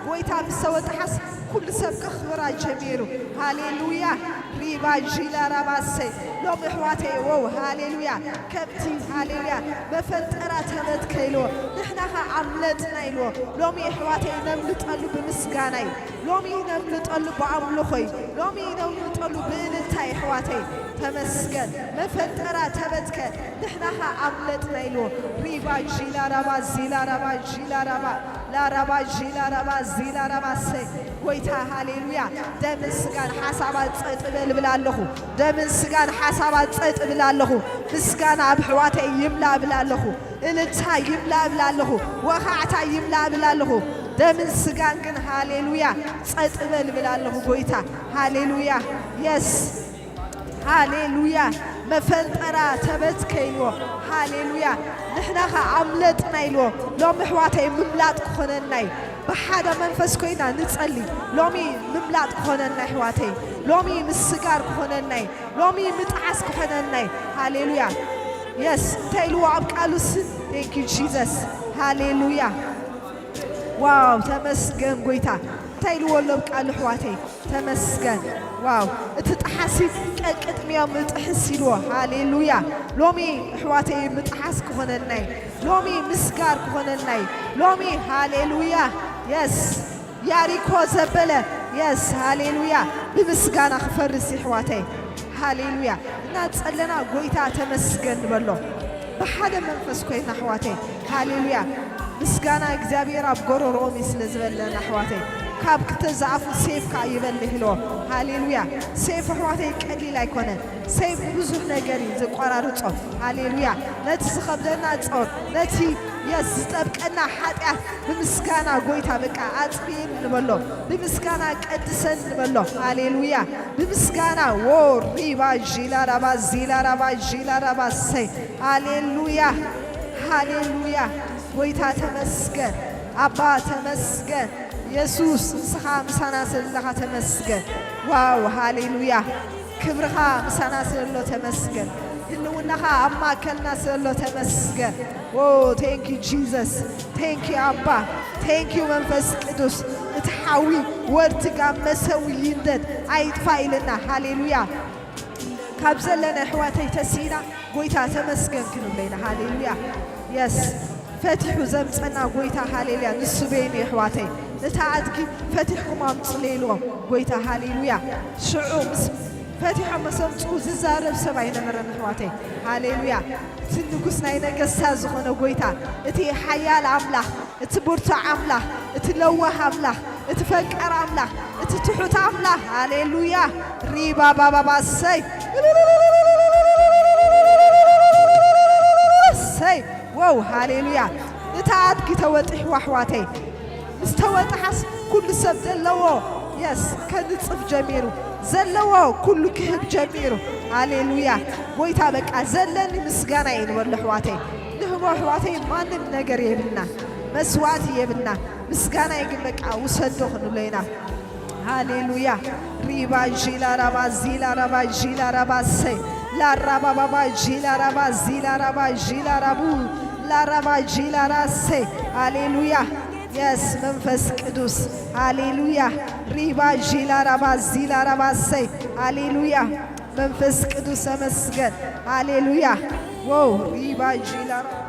ጎይታ ምስ ተወጥሓስ ኩሉ ሰብ ከኽብራ ጀሚሩ። ሃሌሉያ። ሪባ ዢላ ራባሰ ሎም ኣሕዋተይ፣ ዎው፣ ሃሌሉያ። ከምቲ፣ ሃሌሉያ፣ መፈንጠራ ተበትከ ኢልዎ፣ ንሕና ኸ ኣምለጥና ኢልዎ። ሎሚ ኣሕዋተይ ነምልጠሉ ብምስጋና እዩ። ሎሚ ነምልጠሉ ብኣምልኾ እዩ። ሎሚ ነምልጠሉ ብእልልታ እዩ ኣሕዋተይ። ተመስገን። መፈንጠራ ተበትከ፣ ንሕና ኸ ኣምለጥና ኢልዎ። ሪባ ዢላ ራባ ዚላ ራባ ዢላ ራባ ላራባ ዢላ ራባ ዚላ ራባ ሰ ጎይታ ሃሌሉያ። ደምን ስጋን ሓሳባት ጸጥ በል እብል ኣለኹ። ደምን ስጋን ሓሳባት ጸጥ እብል ኣለኹ። ምስጋና ኣብ ኣሕዋተይ ይምላ እብል ኣለኹ። እልልታ ይምላ እብል ኣለኹ። ወኻዕታ ይምላ እብል ኣለኹ። ደምን ስጋን ግን ሃሌሉያ ጸጥ በል እብል ኣለኹ። ጎይታ ሃሌሉያ። የስ ሃሌሉያ። መፈንጠራ ተበትከ ኢልዎ። ሃሌሉያ። ንሕና ኸ ኣምለጥና ኢልዎ። ሎም ኣሕዋተይ ምምላጥ ክኾነና እዩ። ብሓደ መንፈስ ኮይና ንጸሊ። ሎሚ ምምላጥ ክኾነና ኣሕዋተይ። ሎሚ ምስጋር ክኾነና እዩ። ሎሚ ምጥዓስ ክኾነና እዩ። ሃሌሉያ። የስ እንታይ ኢልዎ ኣብ ቃሉስ? Thank you Jesus። ሃሌሉያ። ዋው ተመስገን ጎይታ። እንታይ ኢልዎ ኣሎ ኣብ ቃሉ ኣሕዋተይ? ተመስገን። ዋው እቲ ጠሓሲ ቀቅጥሚዮም ምጥሕስ ኢልዎ። ሃሌሉያ። ሎሚ ኣሕዋተይ ምጥሓስ ክኾነናይ። ሎሚ ምስጋር ክኾነናይ። ሎሚ ሃሌሉያ። የስ ያሪኮ ዘበለ። የስ ሃሌሉያ። ብምስጋና ክፈርስ ኣሕዋተይ። ሃሌሉያ። እና ጸለና ጎይታ ተመስገን ንበሎ። ብሓደ መንፈስ ኮይና ኣሕዋተይ። ሃሌሉያ። ምስጋና እግዚኣብሔር ኣብ ጎረሮኦም እዩ ስለ ዝበለና ኣሕዋተይ። ካብ ክልተ ዝኣፉ ሴፍ ከኣ ይበልሕ ኢልዎ። ሃሌሉያ። ሴፍ ኣሕዋተይ ቀሊል ኣይኮነን። ሴፍ ብዙሕ ነገር እዩ ዘቋራርጾ። ሃሌሉያ። ነቲ ዝኸብደና ጾር፣ ነቲ የስ ዝጠብቀና ሓጢኣት ብምስጋና ጎይታ በቃ ኣጽርየን ንበሎ። ብምስጋና ቀድሰን ንበሎ። ሃሌሉያ። ብምስጋና ዎ ሪባ ዢላ ራባ ዚላ ራባ ዢላ ራባ ሰይ ሃሌሉያ፣ ሃሌሉያ። ጎይታ ተመስገን፣ ኣባ ተመስገን። የሱስ ንስኻ ምሳና ዘለኻ ተመስገን። ዋው ሃሌሉያ። ክብርኻ ምሳና ስለሎ ተመስገን። ህልውናኻ ኣብ ማእከልና ስለሎ ተመስገን። ዎ thank you Jesus፣ thank you ኣባ፣ thank you መንፈስ ቅዱስ። እቲ ሓዊ ወርትጋ መሰዊ ይንደድ ኣይጥፋ ኢልና። ሃሌሉያ። ካብ ዘለና ኣሕዋተይ ተሲና ጎይታ ተመስገን ክንብሎ ኢና። ሃሌሉያ። የስ ፈቲሑ ዘምጸና ጎይታ ሃሌሉያ። ንሱ በይኑ ኣሕዋተይ ነታ ኣድጊ ፈቲሕኩም ኣምጹለይ ኢልዎም ጎይታ ሃሌሉያ። ሽዑ ምስ ፈቲሖም ምስ ኣምጽኡ ዝዛረብ ሰብ ኣይነበረን ኣሕዋተይ። ሃሌሉያ። እቲ ንጉስ ናይ ነገስታት ዝኾነ ጎይታ፣ እቲ ሓያል ኣምላኽ፣ እቲ ብርቱዕ ኣምላኽ፣ እቲ ለዋህ ኣምላኽ፣ እቲ ፈቃር ኣምላኽ፣ እቲ ትሑት ኣምላኽ። ሃሌሉያ። ሪባባባባ ሰይ ሰይ ወው ሃሌሉያ። እቲ ኣድጊ ተወጢሕዋ ኣሕዋተይ። ምስ ተወጥሓስ ኩሉ ሰብ ዘለዎ የስ ከንጽፍ ጀሚሩ። ዘለዎ ኩሉ ክህብ ጀሚሩ። ሃሌሉያ። ጎይታ በቃ ዘለኒ ምስጋና እየ ንበሎ ኣሕዋተይ። ንህቦ ኣሕዋተይ ማንም ነገር የብልና። መስዋዕቲ የብልና። ምስጋና ግን በቃ ውሰዶ ክንብሎ ኢና። ሃሌሉያ። ሪባ ዢላ ራባ ዚላ ራባ ዢላ ራባ ሰይ ላራባባባ ዢላ ራባ ዚላ ራባ ዢላ ራቡ ላራባ ዢላ ራሰይ። ሃሌሉያ። የስ መንፈስ ቅዱስ። ሃሌሉያ። ሪባ ዢላ ራባ ዚላ ራባ ሰይ። ሃሌሉያ። መንፈስ ቅዱስ ተመስገን። ሃሌሉያ። ዎው ሪባ ዢላ ራባ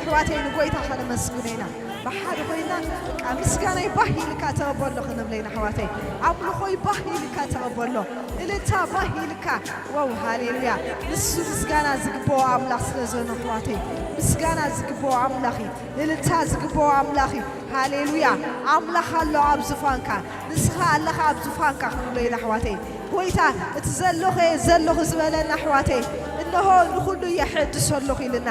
ኣሕዋተይ ንጎይታ ከነመስግኖ ኢና። ብሓደ ኮይና በቃ ምስጋናይ ባህ ኢልካ ተቐበሎ ክንብሎ ኢና ኣሕዋተይ። ኣምልኾይ ባህ ኢልካ ተቐበሎ። እልልታ ባህ ኢልካ። ዋው ሃሌሉያ። ንሱ ምስጋና ዝግብኦ ኣምላኽ ስለ ዝኾነ ኣሕዋተይ፣ ምስጋና ዝግብኦ ኣምላኽ እዩ። እልልታ ዝግብኦ ኣምላኽ እዩ። ሃሌሉያ። ኣምላኽ ኣሎ ኣብ ዙፋንካ። ንስኻ ኣለኻ ኣብ ዙፋንካ ክንብሎ ኢና ኣሕዋተይ። ጎይታ እቲ ዘለኹ እየ ዘለኹ ዝበለና ኣሕዋተይ፣ እንሆ ንኹሉ የሐድሶ ኣለኹ ኢልና።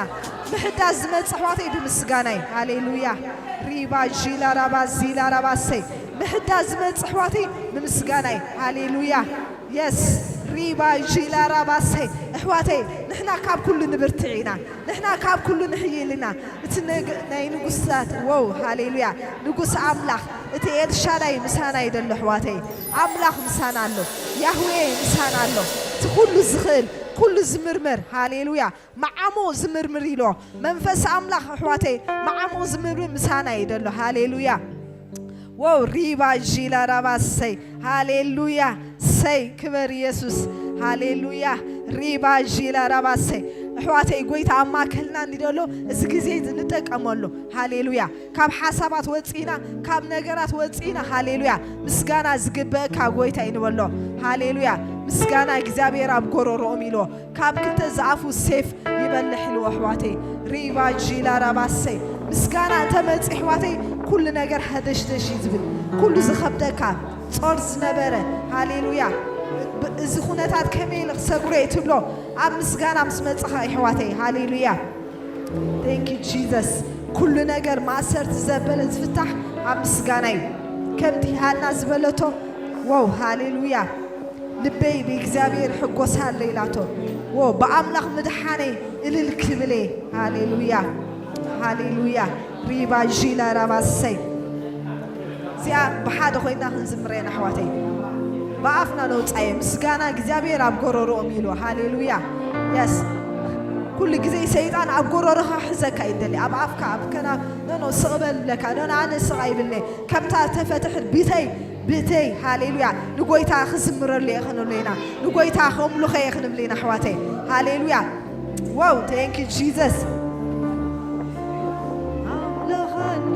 ምሕዳስ ዝመጽእ ኣሕዋተይ ብምስጋና እዩ። ሃሌሉያ። ሪባ ዢላ ራባ ዚላ ራባ ሰይ። ምሕዳስ ዝመጽእ ኣሕዋተይ ብምስጋና እዩ። ሃሌሉያ። የስ። ሪባ ዢላ ራባ ሰይ። ኣሕዋተይ፣ ንሕና ካብ ኩሉ ንብርትዕ ኢና። ንሕና ካብ ኩሉ ንሕይል ኢና። እቲ ነግ-፣ ናይ ንጉስታት፣ ዎው፣ ሃሌሉያ። ንጉስ ኣምላኽ፣ እቲ ኤልሻዳይ ምሳና እዩ ዘሎ ኣሕዋተይ። ኣምላኽ ምሳና ኣሎ። ያህዌ ምሳና ኣሎ። እቲ ኩሉ ዝኽእል፣ ኩሉ ዝምርምር፣ ሃሌሉያ። መዓሞ ዝምርምር ኢሎ። መንፈስ ኣምላኽ ኣሕዋተይ፣ መዓሞ ዝምርምር ምሳና እዩ ዘሎ። ሃሌሉያ። ዎው፣ ሪባ ዢላ ራባ ሰይ። ሃሌሉያ። ሰይ፣ ክበር ኢየሱስ። ሃሌሉያ። ሪባ ዢላ ራባ ሰይ። ኣሕዋተይ፣ ጎይታ ኣብ ማእከልና እንዲ ዘሎ እዚ ግዜ እዚ ንጠቀመሉ። ሃሌሉያ። ካብ ሓሳባት ወጺና፣ ካብ ነገራት ወጺና፣ ሃሌሉያ። ምስጋና ዝግበእካ ጎይታ እዩ ንበሎ። ሃሌሉያ። ምስጋና እግዚኣብሔር ኣብ ጎረሮኦም ኢልዎ። ካብ ክልተ ዝኣፉ ሴፍ ይበልሕ ኢልዎ ኣሕዋተይ። ሪባ ጂላ ራባሰይ። ምስጋና እንተመጺ ኣሕዋተይ፣ ኩሉ ነገር ሃደሽደሽ እዩ ዝብል። ኩሉ ዝኸብደካ፣ ጾር ዝነበረ፣ ሃሌሉያ። ብ-፣ እዚ ኩነታት ከመይ ኢለ ክሰግሮ እየ ትብሎ፣ ኣብ ምስጋና ምስ መጻኻ ኣሕዋተይ። ሃሌሉያ። Thank you Jesus። ኩሉ ነገር ማእሰርቲ ዘበለ ዝፍታሕ ኣብ ምስጋና እዩ። ከምቲ ሃና ዝበለቶ፣ ዋው፣ ሃሌሉያ። ልበይ ብእግዚኣብሔር ሕጎሳለይ ኢላቶ። ዎ፣ ብኣምላኽ ምድሓነይ እልል ክብል እየ። ሃሌሉያ፣ ሃሌሉያ። ሪባ ዢላ ራባሰይ። እዚኣ ብሓደ ኮይና ክንዝምር ኢና ኣሕዋተይ። ብኣፍና ነውፃየ። ምስጋና እግዚኣብሔር ኣብ ጎረሮኦም ኢሉ። ሃሌሉያ። የስ። ኩሉ ግዜ ሰይጣን ኣብ ጎረሮኻ ክሕዘካ ይደሊ። ኣብ ኣፍካ፣ ኣብ ከና፣ ኖ፣ ኖ፣ ስቕ በል ይብለካ። ኖ፣ ኖ፣ ኣነ ስቕ ኣይብልን'የ። ከምታ ተፈትሐት ብተይ፣ ብተይ፣ ሃሌሉያ፣ ንጎይታ ክዝምረሉ እየ ክንብሎ ኢና። ንጎይታ ከምልኾ እየ ክንብል ኢና ኣሕዋተይ። ሃሌሉያ። ዋው፣ thank you Jesus። ኣምላኽ ኣሎ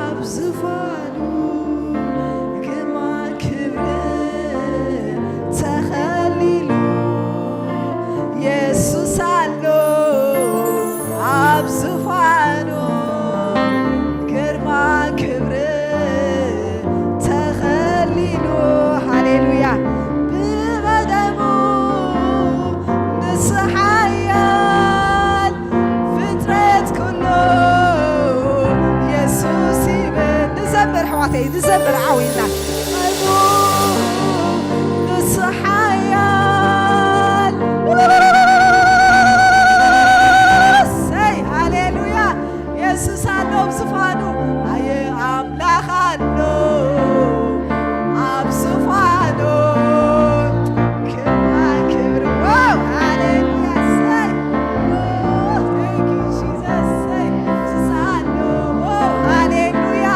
ኣብ ዙፋኑ፣ ግርማ ክብሪ ተኸሊሉ። የሱስ ኣሎ ኣብ ዙፋኑ፣ ግርማ ክብሪ ተኸሊሉ። ሃሌሉያ። ብቐደሙ ንሱ ሓያል፣ ፍጥረት ኩሉ የሱስ ይብል። ንዘምር ኣሕዋተይ፣ ንዘምር ዓው ኢልና። ብቐደሙ ንሱ ሓያል። እሰይ፣ ሃሌሉያ። የሱስ ኣሎ ኣብ ዙፋኑ። ኣየ ኣምላኽ ኣሎ ኣብ ዙፋኑ። ክብራ ክብሪ። ዋው፣ ሃሌሉያ። እሰይ። Thank you Jesus። እሰይ። የሱስ ኣሎ። ዋው፣ ሃሌሉያ።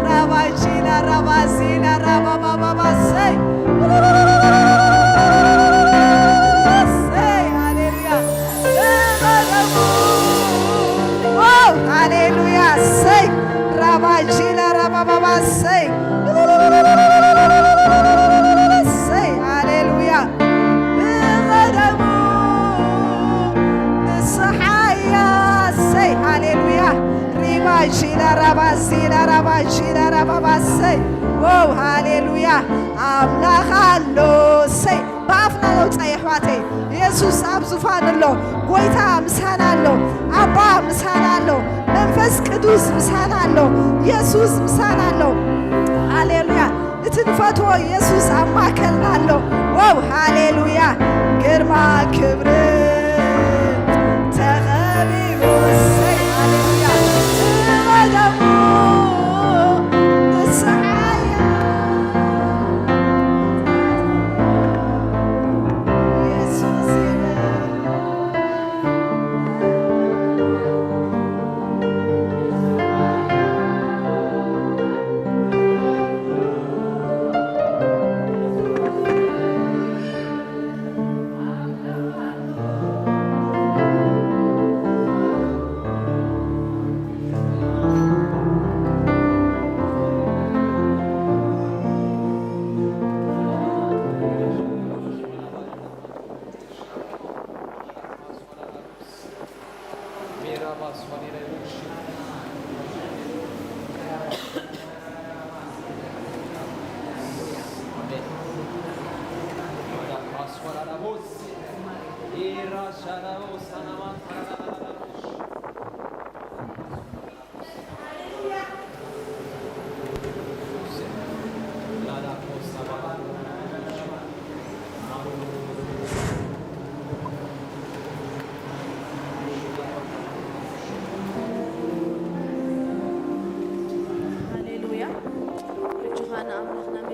ራባሺላ ራባዚላ ራባባባባ። እሰይ። እሰይ፣ ሃሌሉያ። ብቐደሙ። ዋው፣ ሃሌሉያ። እሰይ። ራባጂላ ራባባባ። እሰይ። እሰይ፣ ሃሌሉያ። ብቐደሙ ንስሓያ። እሰይ፣ ሃሌሉያ። ሪባጂላ ራባዚላ ራባጂላ ራባባ። እሰይ። ዋው፣ ሃሌሉያ። ኣምላኽ ኣሎ። እሰይ። ብኣፍና ነውፃ የሕዋተይ። የሱስ ኣብ ዙፋን ኣሎ። ጎይታ ምሳና ኣሎ። ኣባ ምሳና ኣሎ። መንፈስ ቅዱስ ምሳና ኣሎ። የሱስ ምሳና ኣሎ። ሃሌሉያ። እቲ ንፈትዎ የሱስ ኣብ ማእከልና ኣሎ። ዋው፣ ሃሌሉያ። ግርማ ክብሪ ተኸቢቡ። እሰይ፣ ሃሌሉያ። ብቐደሙ ንስሓያ።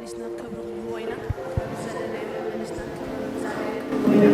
መመሊስና ክብሪ ክንህቦ ኢና። ብዘለናዮ መመሊስና ክብሪ ንእግዚኣብሔር ክንህቦ ኢና።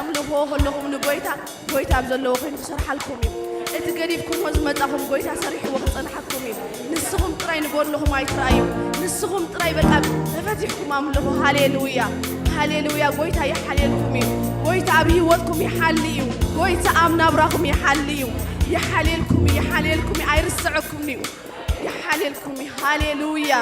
ክትልኽዎ ከለኹም ንጎይታ፣ ጎይታ ኣብ ዘለዎ ኮይኑ ክሰርሓልኩም እዩ። እቲ ገዲፍኩምዎ ዝመጻኹም ጎይታ ሰሪሕዎ ክጸንሓኩም እዩ። ንስኹም ጥራይ ንጎድልኹም ኣይትረኣዩ። ንስኹም ጥራይ በቃ ተፈቲሕኩም ኣምልኹ። ሃሌሉያ፣ ሃሌሉያ። ጎይታ ይሓልየልኩም እዩ። ጎይታ ኣብ ህይወትኩም ይሓሊ እዩ። ጎይታ ኣብ ናብራኹም ይሓሊ እዩ። ይሓልየልኩም እዩ፣ ይሓልየልኩም እዩ። ኣይርስዐኩም እዩ። ይሓልየልኩም እዩ። ሃሌሉያ።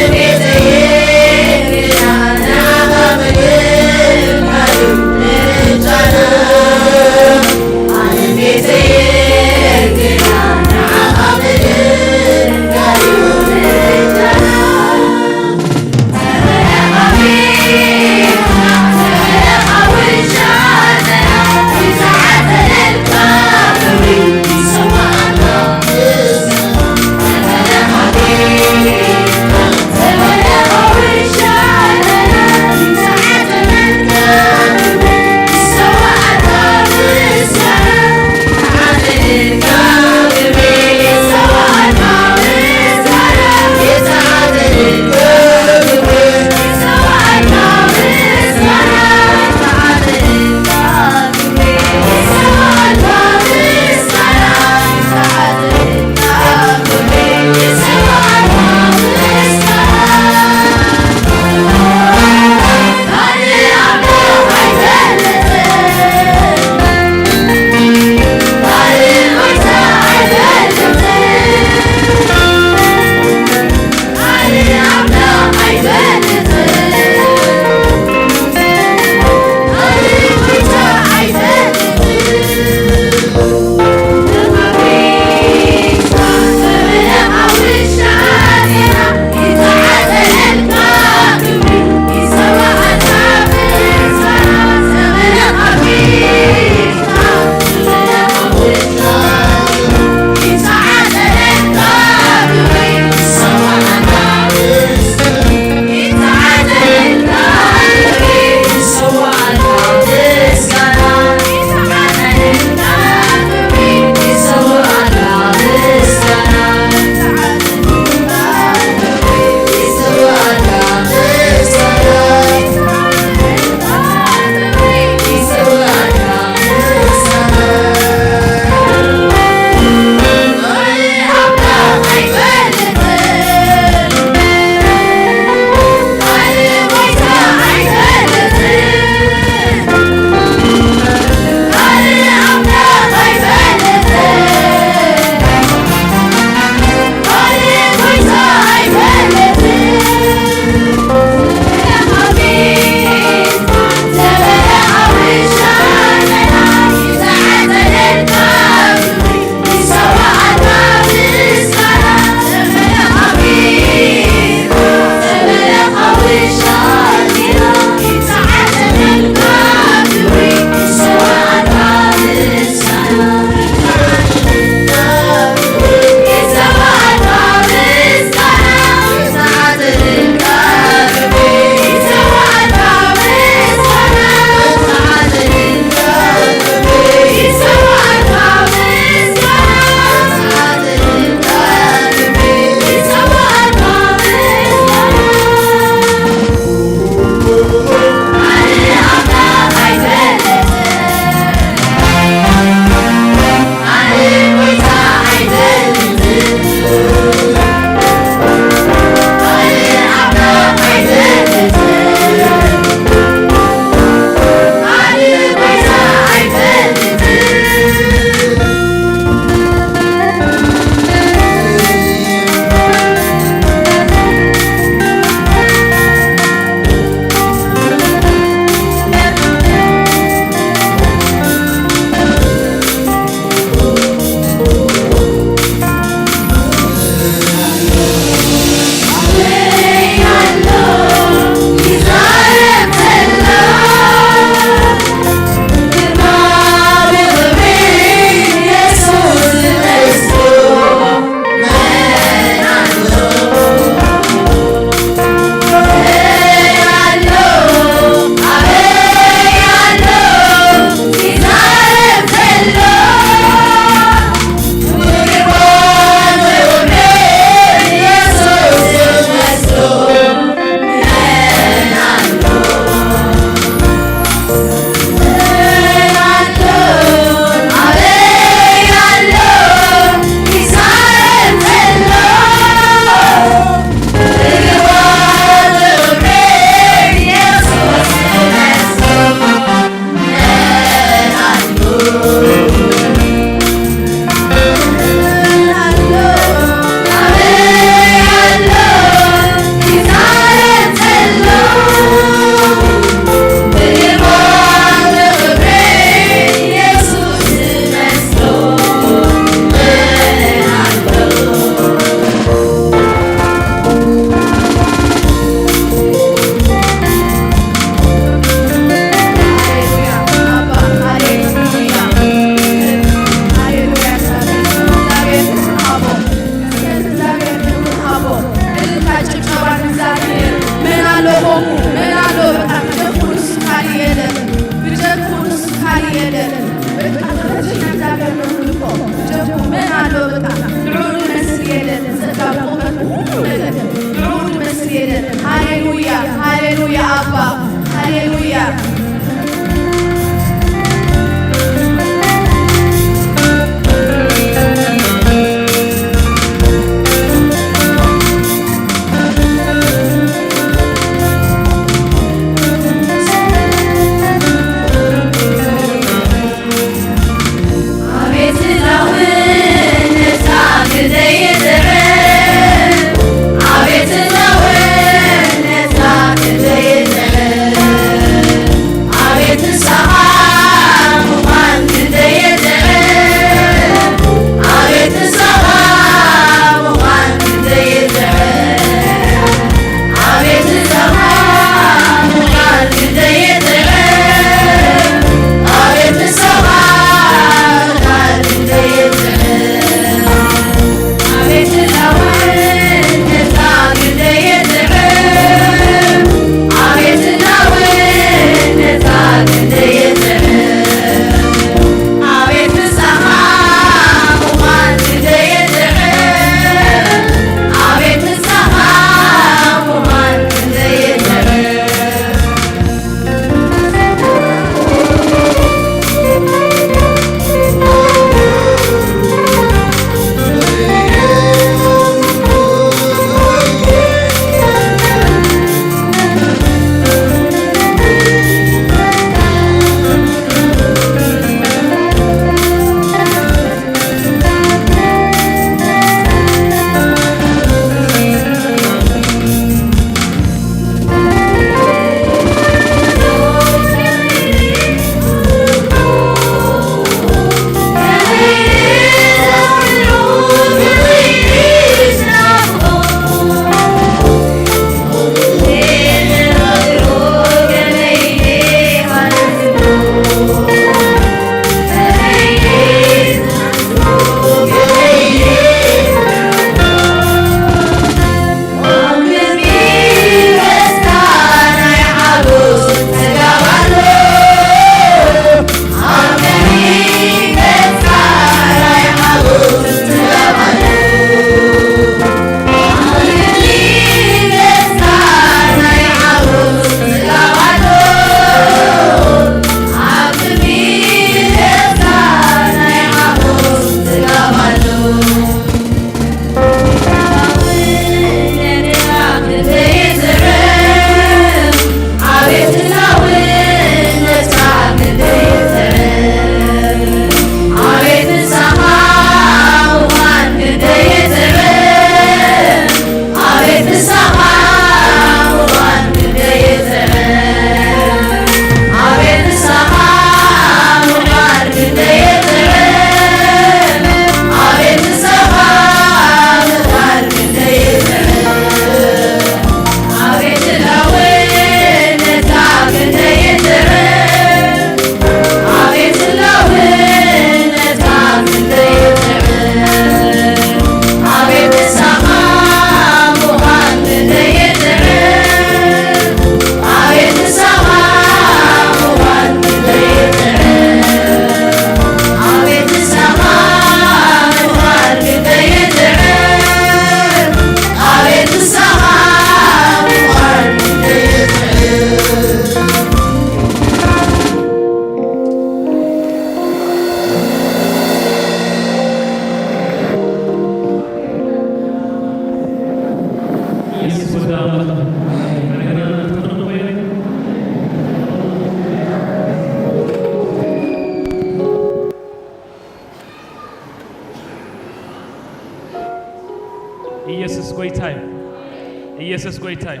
ኢየሱስ ጎይታ እዩ።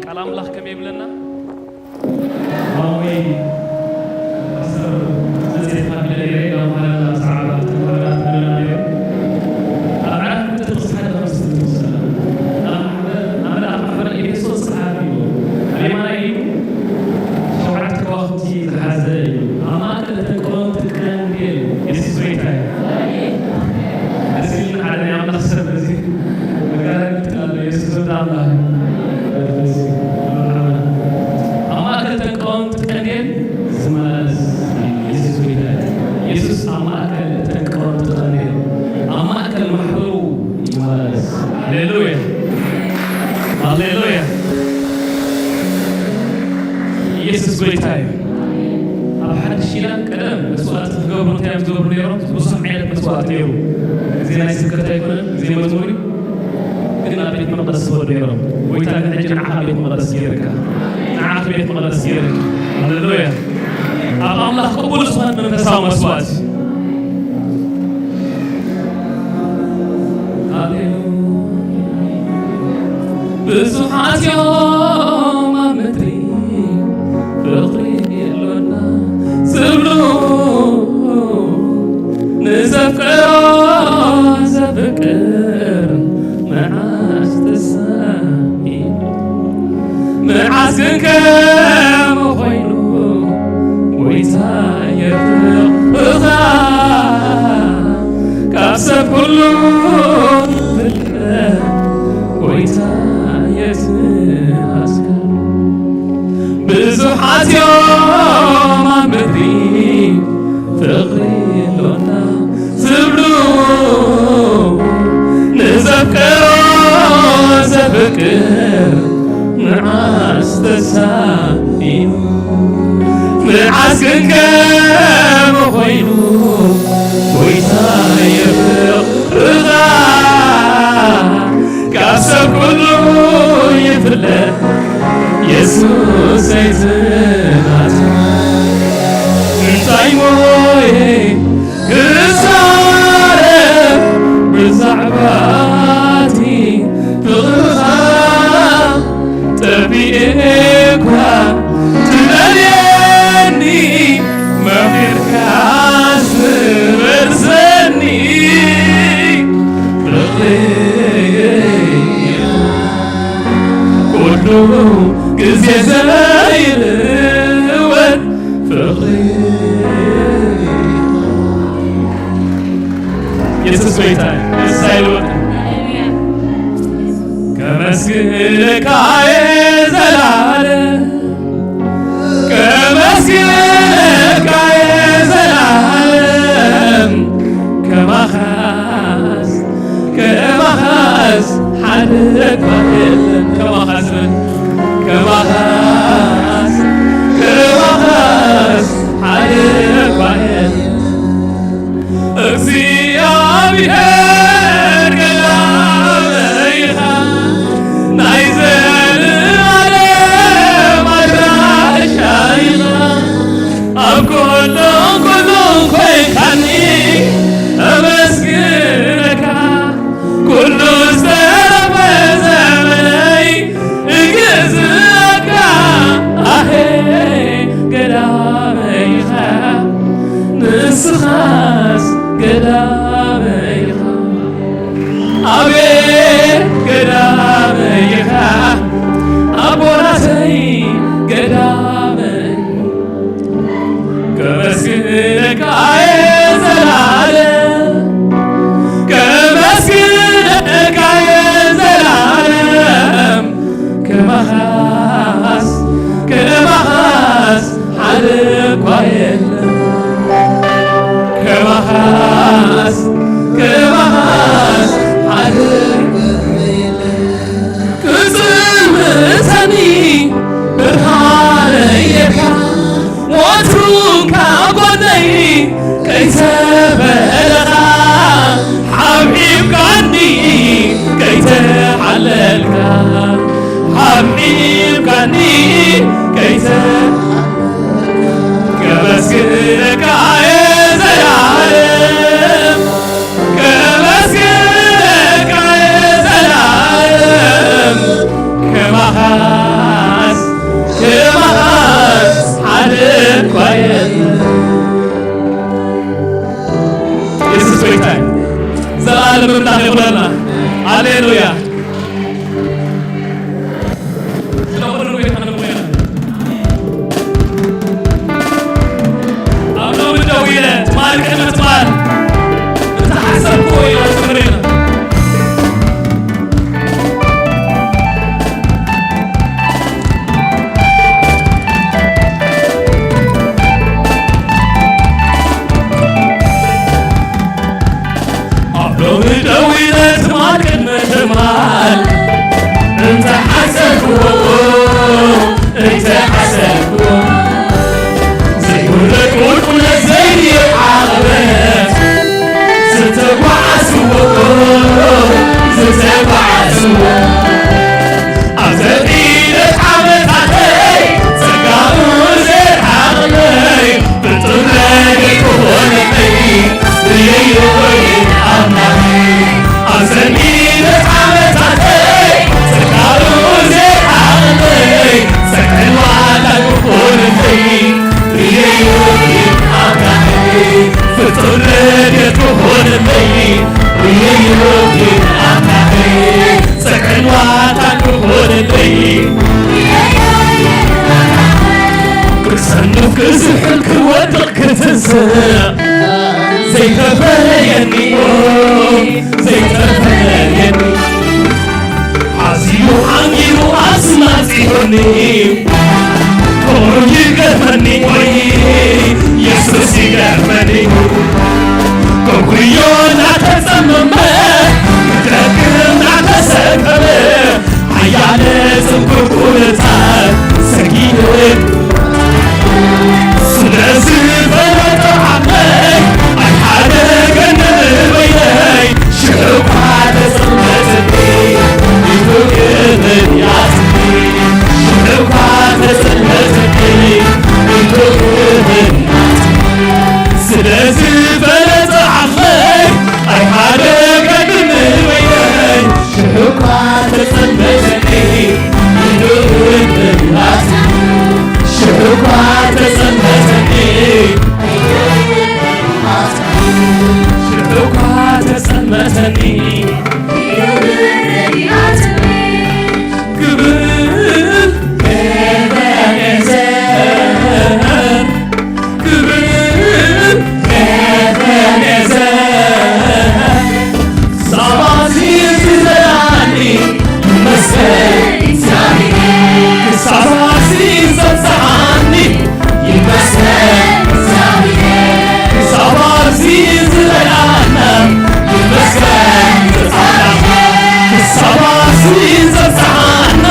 ቃል ኣምላኽ ከመይ ይብለና? ኣሜን። ፓስተር መጽሔት ካብ ኢለ ነይረ፣ ናብ በኋላ ናብ ሰዓባ ተመራራት ነይሩ። ኣብ ዓራት ክልተ ጥቕሲ ሓደ ካብ ዝትንተን ስለ ኣብ ማሕበር፣ ኣብ መልኣኽ ማሕበር ኤፌሶን ጸሓፊ እዩ። ኣብ የማናይ ኢዱ ሸውዓተ ከዋኽብቲ ዝሓዘ እዩ። ኣብ ማእከል እተን ቀወምቲ ቀንዴል የሱስ ጎይታ እዩ። ደስ ኢሉና ሓደ ናይ ኣምላኽ ሰብ እዚ መጋረዲ ትላለ የሱስ ወዲ ኣምላኽ እዩ። ኣብ ማእከል እተን ቀወምቲ ቀንዴል ዝመላለስ የሱስ ጎይታ እዩ። የሱስ ኣብ ማእከል እተን ቀወምቲ ቀንዴል፣ ኣብ ማእከል ማሕበሩ ይመላለስ። ሃሌሉያ። ሃሌሉያ። ኢየሱስ ጎይታ እዩ። ኣብ ሓድሽ ኪዳን ቀደም መስዋእቲ ክገብሩ እንታይ እዮም ዝገብሩ ነይሮም? ብዙሕ ዓይነት መስዋእቲ ነይሩ። ግዜ ናይ ስብከት ኣይኮነን፣ ግዜ መዝሙር እዩ። ግን ናብ ቤት መቕደስ ዝኸዱ ነይሮም። ጎይታ ግን ሕጂ ንዓኻ ቤት መቕደስ ገይርካ፣ ንዓኺ ቤት መቕደስ ገይርካ። ሃሌሉያ። ኣብ ኣምላኽ ቅቡል ዝኾነ መንፈሳዊ መስዋእቲ። ሃሌሉያ። ብዙሓት እዮም ኣብ ምድሪ ፍቕሪ የሎና ዝብሉ፣ ንዘፍቅሮ ዘፍቅር መዓስ ተሳኢኑ፣ መዓስ ግን ከምኡ ኮይኑ፣ ጎይታ የፍቕርኻ፣ ካብ ሰብ ኩሉ ትፍለ፣ ጎይታ የትኣስከ። ብዙሓት እዮም ኣብ ምድሪ ፍቕሪ ኣሎና ዝብሉ፣ ንዘፍቅሮ ዘፍቅር መዓስ ተሳኢኑ፣ መዓስ ግን ከምኡ ኮይኑ፣ ጎይታ የፍቕርኻ፣ ካብ ሰብ ኩሉ ይፍለ፣ የሱሰይ ትናትካ። እንታይ ሞየ ክዛረብ ብዛዕባ እቲ ፍቕርኻ፣ ጠፊኤ እኳ ትደልየኒ፣ መኺርካ ትመልሰኒ። ፍቕሪ ኩሉ ግዜ ዘይልወጥ ፍቕሪ። የሱስ ጎይታ እዩ። ደስ ኣይልወጥን። ከመስግነካ እየ ዘላለም፣ ከመስግነካ እየ ዘላለም፣ ከማኻስ ከማኻስ ሓደ እኳ የለን። ከማኻስ በል። ከማኻስ፣ ከማኻስ ሓደ እኳ የለን። እግዚኣብሔር ቀዳማይ ኢኻ፣ ናይ ዘለዓለም ኣድራሻ ኢኻ። ኣብ ኩሉን ኩሉን ኮይንካኒ፣ ኣመስግነካ። ኩሉ ዝተረፈ ዘመነይ እግዝኣካ፣ ኣሄ ገዳመይኻ፣ ንስኻስ ገዳመይኻ። ኣቤት ገዳመይኻ፣ ኣቦናተይ ገዳመይ። ከመስግነካ እየ ዘላለም፣ ከመስግነካ እየ ዘላለም። ከማኻስ፣ ከማኻስ ሓደ እኳ የለን። ከማኻስ፣ ከማኻስ ሓደ ክጽምተኒ ብርሃነይ ኢኻ፣ ወትሩ ካብ ጎነይ ከይተፈለኻ፣ ሓብሒብካኒ ከይተሓለልካ፣ ሓብሒብካኒ ከይተ-፣ ከመስግነካ እየ ዘላለም። ከመስግነካ እየ ዘላለም፣ ለዘለዓለም ኣምላኽ ይኹነልና። ሃሌሉያ። ስለ ኩሉ ጎይታ ነመስግኖ። ኣብ ሎሚ ደው ኢለ ትማል ቅድሚ ትማል ዝተሓሰብክዎ ኢለ ክብሬና። ኣብ ሎሚ ደው ኢለ ትማል ቅድሚ ትማል እንተሓሰብክዎ፣ እንተሓሰብክዎ፣ ዘይውረድ ቁልቁለት ዘይንየው ዓቐበት ዝተጓዓዝክዎ፣ ዝተጓዓዝክዎ፣ ኣብ ዘድኢለት ዓመታተይ ጸጋኡ ዘርሓቕለይ ፍጹም ረድኤት ክኾነለይ ብየዮይ ኣምላኸይ። ኣብ ዘድኢለት ዓመታተይ ጸጋኡ ዘርሓቕለይ ጸጋን ዋልታን ክኾነለይ ብየዮይ ኣምላኸይ። ፍጹም ረድኤት ክኾነለይ ብየዮይ ኣምላኸይ። ጸጋን ዋልታን ክኾነለይ። ክጸንፍ ክዝሕል ክወድቕ ክትንስእ ዘይተፈለየኒ፣ ዘይተፈለየኒ። ኣዝዩ ዓሚሩ ኣስማጺኡኒ፣ ከምኡ ይገርመኒ ወይ የሱስ ይገርመኒ። ከጉዮ እናተጸመመ ክደክም እናተሰከመ ሓያለ ጽንኩር ኩነታት ሰጊረ ስለዚ በለጠ ዓቕለይ ኣይሓደገኒ በይነይ ሽዑ እኳ ተጸልመተኒ ኢዱ ግን ያዝኒ ሽዑ እኳ ተጸልመተኒ ኢዱ ግን ስለዚ በለጠ ዓቕለይ ኣይሓደገኒ በይነይ ሽሕኳ ተጸልመተኒ ኢዱ ግን ያዝኒ ሽሕኳ ተጸልመተኒ ሽሕኳ ተጸልመተኒ ክብር ኤበኔዘር ክብር ኤበኔዘር ሳባዚ ዝዘራኒ ይመስገን እግዚኣብሔር። ሳባዚ ዘብጽሓኒ ይመስገን እግዚኣብሔር። ሳባዚ ዝበላና ይመስገን ዘብጽሓና። ሳባዚ ዘብጽሓና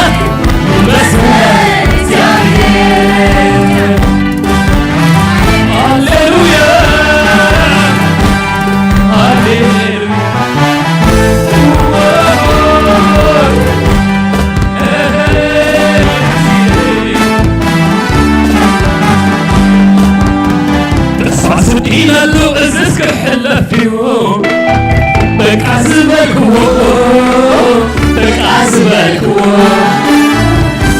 ይመስገን እግዚኣብሔር። ሃሌሉያ፣ ሃሌሉያ። ተስፋ ስንቂለሉ እዝስ ክሕለፍ እዩ። በቃ ዝበልክዎ፣ በቃ ዝበልክዎ።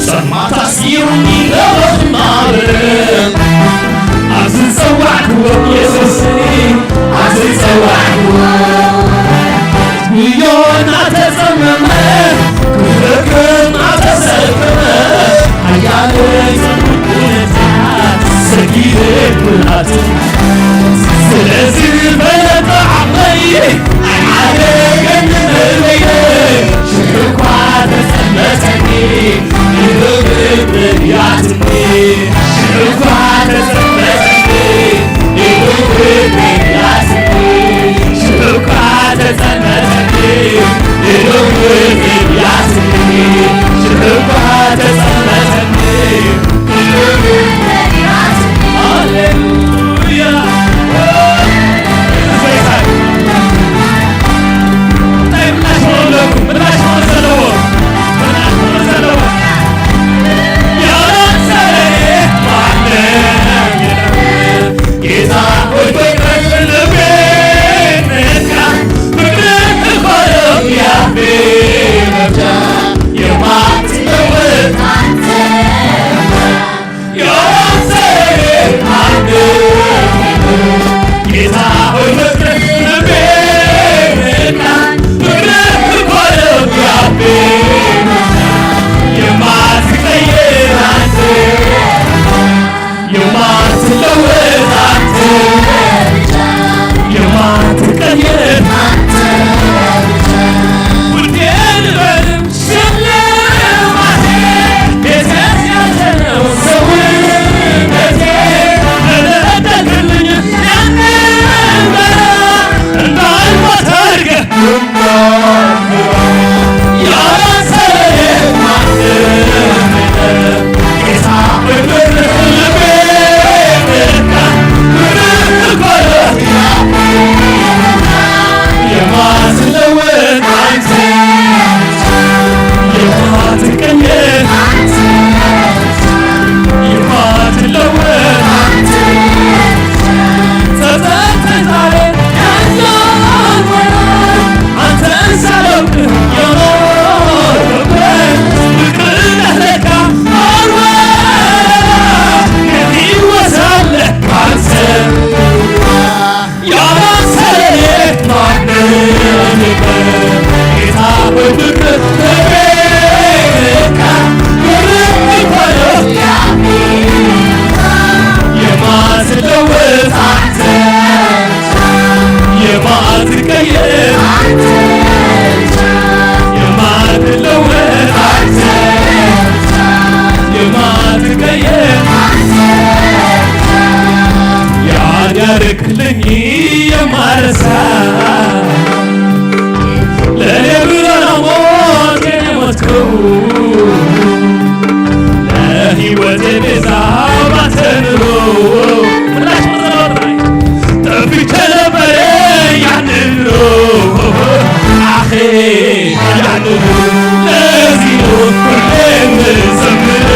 ጸልማት ኣስጊሩኒ ነበኽናበ ኣብ ዝጸዋዕክዎ የሱስ ኣብ ዝጸዋዕክዎ። ጉዮ እናተጸመመ ክረክብ እናተሰከመ ሓያለይ ጽቡቕ ውለታ ሰጊደ ኩላቱ ስለዚ በለጠ ዓቕለይ ኣይሓደገኒ በይነይ ሽሕኳ ተጸልመተኒ ኢዱ ግን ያዝኒ ሽሕኳ ተጸልመተኒ ኢዱ ግን ያዝኒ ሽሕኳ ተጸልመተኒ ኢዱ ግን ያዝኒ ሽሕኳ ተጸልመተኒ ሃሌሉያ። እንታይ ምላሽ ኣለኩም? ምላሽ ክኾን ዘለዎ፣ ምላሽ ክኾን ዘለዎ። ያላሰረ አትቀየም። ያን ያረክልኝ የማረሳ ለእኔ ብለህ ነው ሞቴን የሞትከው። ለሕይወቴ ቤዛ ባንተ ኑሮ። ሁላችሁ መዘመር። ጠፍቼ ነበረ ያንን ኑሮ። አኼ ያንን ኑሮ። ለዚህ ነው ሁሌ የምዘምር።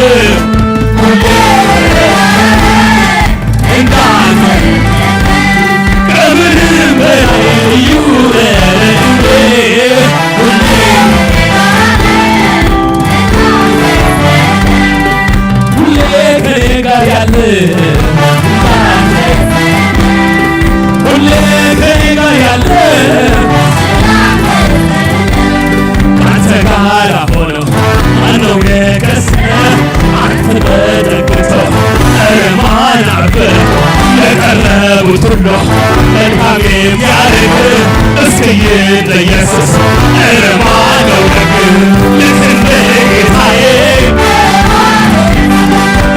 ካንተ ጋር ሆኖ ማነው የከሰረ? አንተ ተጠግቶ ኧረ ማን አፈረ? ለቀረቡት ሁሉ መልካም የሚያደርግ እስኪ እንደ ኢየሱስ ኧረ ማነው ደግ ልክ እንደ ጌታዬ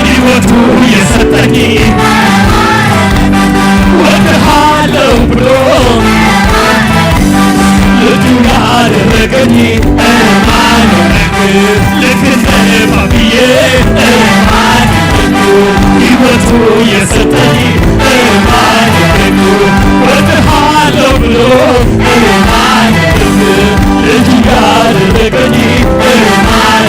ሕይወቱ የሰጠኝ ወድሃለው ብሎ ልጁ ያደረገኝ እማን ልክ እንደ ባብዬ እማን ሕይወቱ የሰጠኝ እማን ወድሃለው ብሎ እማን ልጁ ያደረገኝ እማን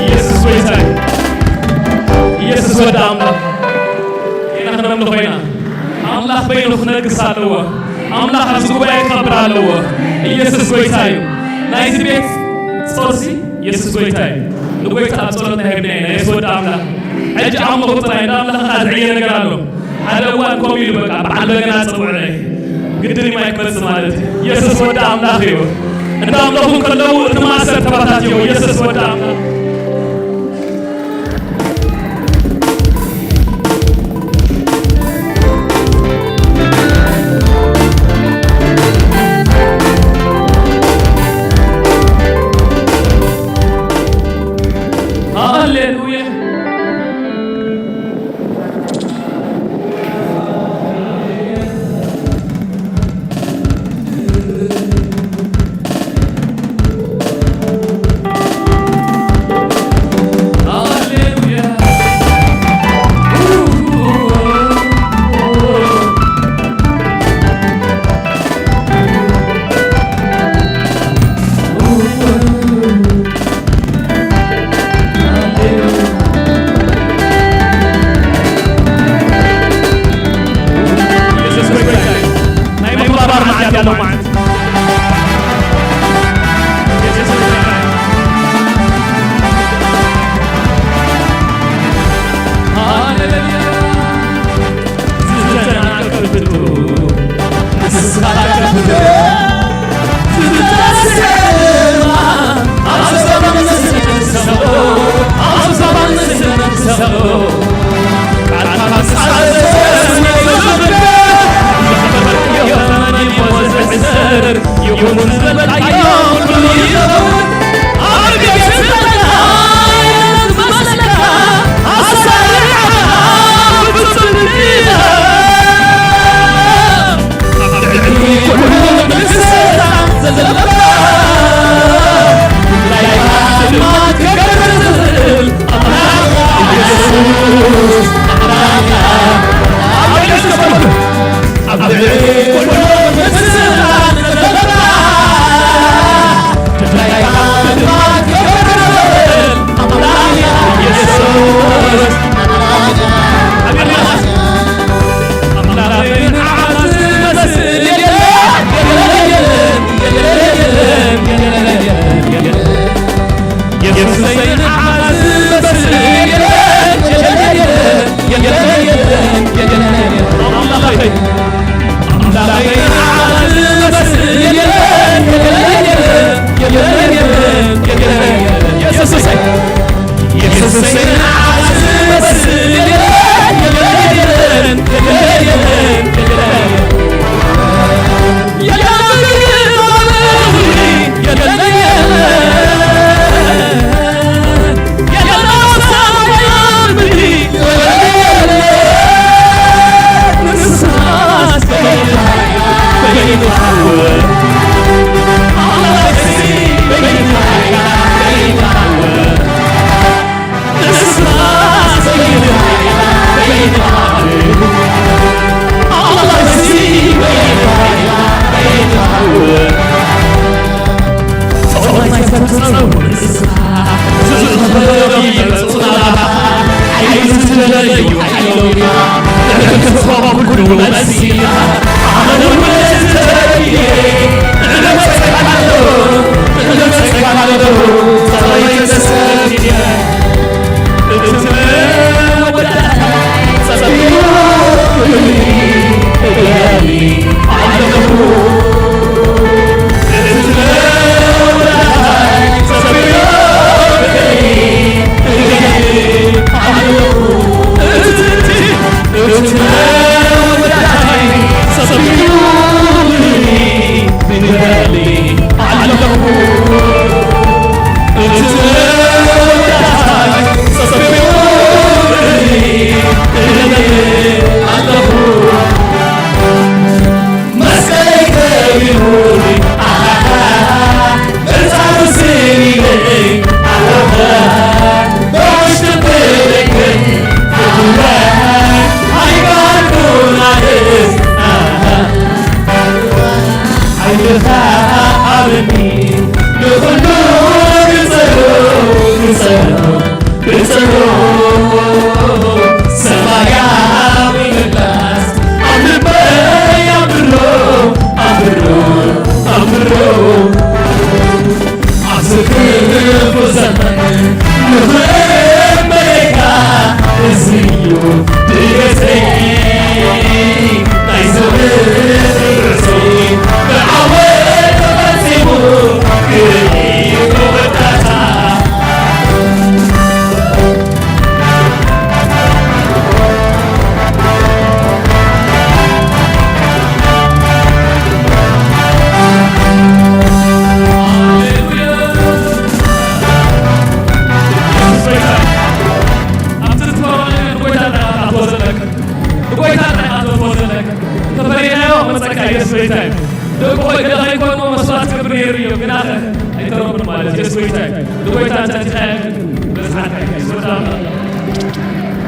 ኢየሱስ ጎይታ እዩ። ኢየሱስ ወዲ ኣምላኽ ኢና ክነምልኾ ኢና። ኣምላኽ በይኑ ክነግስ ኣለዎ። ኣምላኽ ኣብዚ ጉባኤ ክኸብር ኣለዎ። ኢየሱስ ጎይታ እዩ። ናይዚ ቤት ጾርሲ ኢየሱስ ጎይታ እዩ። ንጎይታ ኣብ ጸሎትና ሂብና ኢና። ኢየሱስ ወዲ ኣምላኽ። ሕጂ ኣምልኹ ጥራይ፣ እንዳ ኣምላኽ ከኣ ዝዕየ ነገር ኣሎ። ሓደ እዋን ከምኡ ኢሉ በቃ በዓል በገና ጸውዑለይ። ግድን እዩ ማይክ ክመጽእ ማለት እዩ። ኢየሱስ ወዲ ኣምላኽ እዩ። እንዳ ኣምለኹ ከለዉ እቲ ማእሰር ተበታትዮ። ኢየሱስ ወዲ ኣምላኽ። ሃሌሉያ። ኢየሱስ ጎይታ እዩ። ናይ ምኽባር መዓልቲ ኣሎ ማለት እዩ። ኢየሱስ ጎይታ እዩ። ሃሌሉያ። ዝተናቀፍቱ ንስኻ ተፍቶ ዝተሰማ ኣብ ዘመን ንስንሰቦ ኣብ ዘመን ንስንሰቦ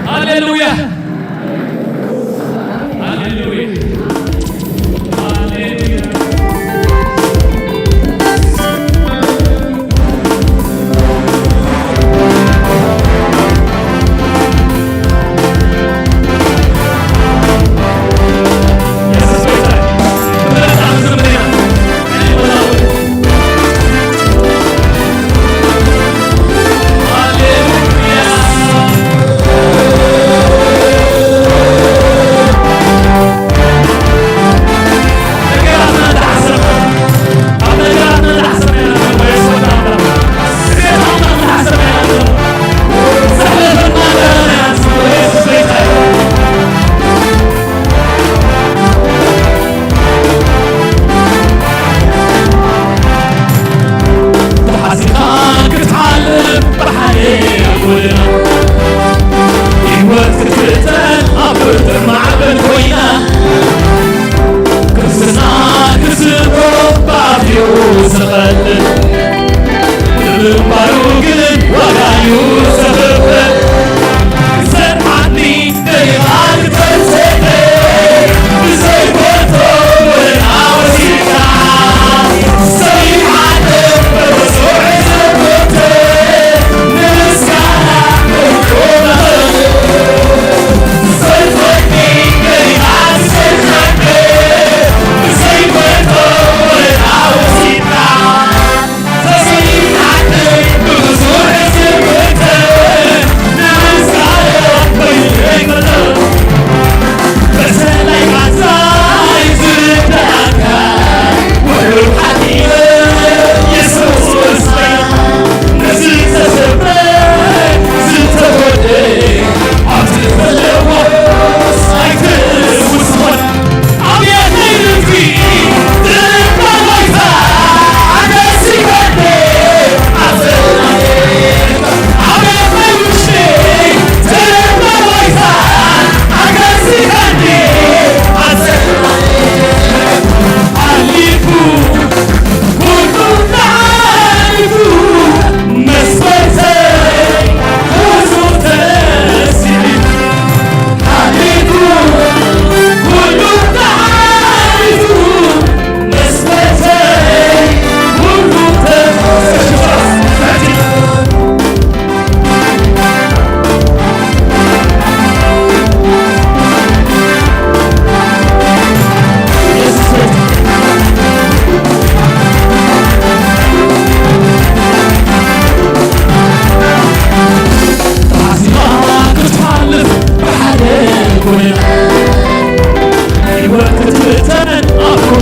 ሃሌሉያ። ሃሌሉያ። ሃሌሉያ።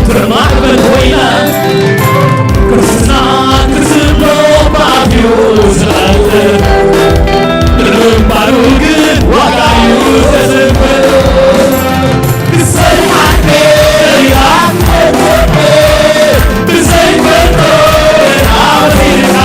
ትማዕበል ኮይና ክርስትና ክትብሎ ብኣፍዩ ዝቐልል፣ ንምንባሩ ግን ዋጋ እዩ ዘስክፍል። ክሰይሓት ከሪራ ብዘይፈልጦ ኣውሪድካ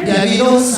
ዲያብሎስ